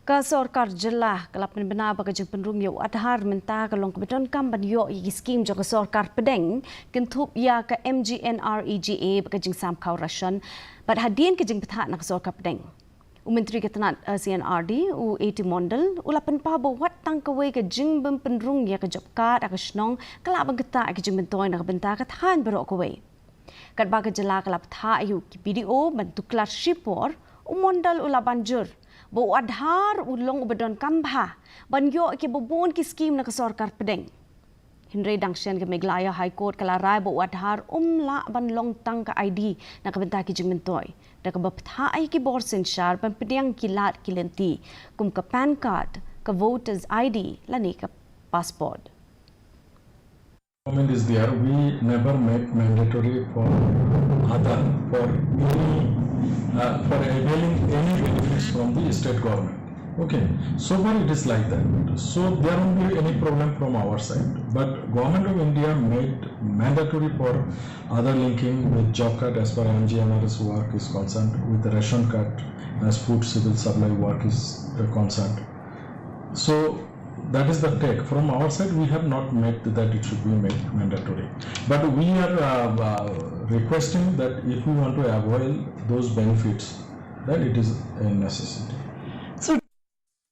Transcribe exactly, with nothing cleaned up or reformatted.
Ka sorkar jylla ka la pynbna ba ka jingpynrung ïa u Aadhaar mynta ka long kaba donkam ban ïoh ïa ki skim jong ka sorkar pdeng, kynthup ïa ka M G N R E G A bad ka jingsam khaw ration, bad hadien ka jingbthah na ka sorkar pdeng. U Myntri ka tnat, eh, C N R D, u A T Mondal, u la pynpaw ba wat tang kawei ka jingbym pynrung ïa ka job card ha ka shnong ka lah ban ktah ïa ka jingmyntoi na ka bynta ka thaiñ baroh kawei. Katba ka jylla ka la bthah ïa u ki B D O ban tuklar shipor, u Mondal u la ban jur ba u Aadhaar u long uba donkam bha ban ïoh ïa kiba bun ki skim na ka sorkar pdeng. Hynrei dang shen ka Meghalaya High Court ka la rai ba u Aadhaar um lah ban long tang ka I D na ka bynta ki jingmyntoi, da kaba bthah ïa ki bor synshar ban pdiang ki lad ki lynti kum ka PAN card, ka voters I D lane ka passport. Government is there, we never make mandatory for Aadhaar for any, uh, for availing any benefits from the state government. Okay, so far it is like that. So there won't be any problem from our side. But Government of India made mandatory for Aadhaar linking with job card as far M G N R E G A work is concerned, with the ration card as food civil supply work is, uh, concerned. So that is the take. From our side, we have not made that it should be made mandatory. But we are, uh, uh, requesting that if we want to avail those benefits, then it is a necessity.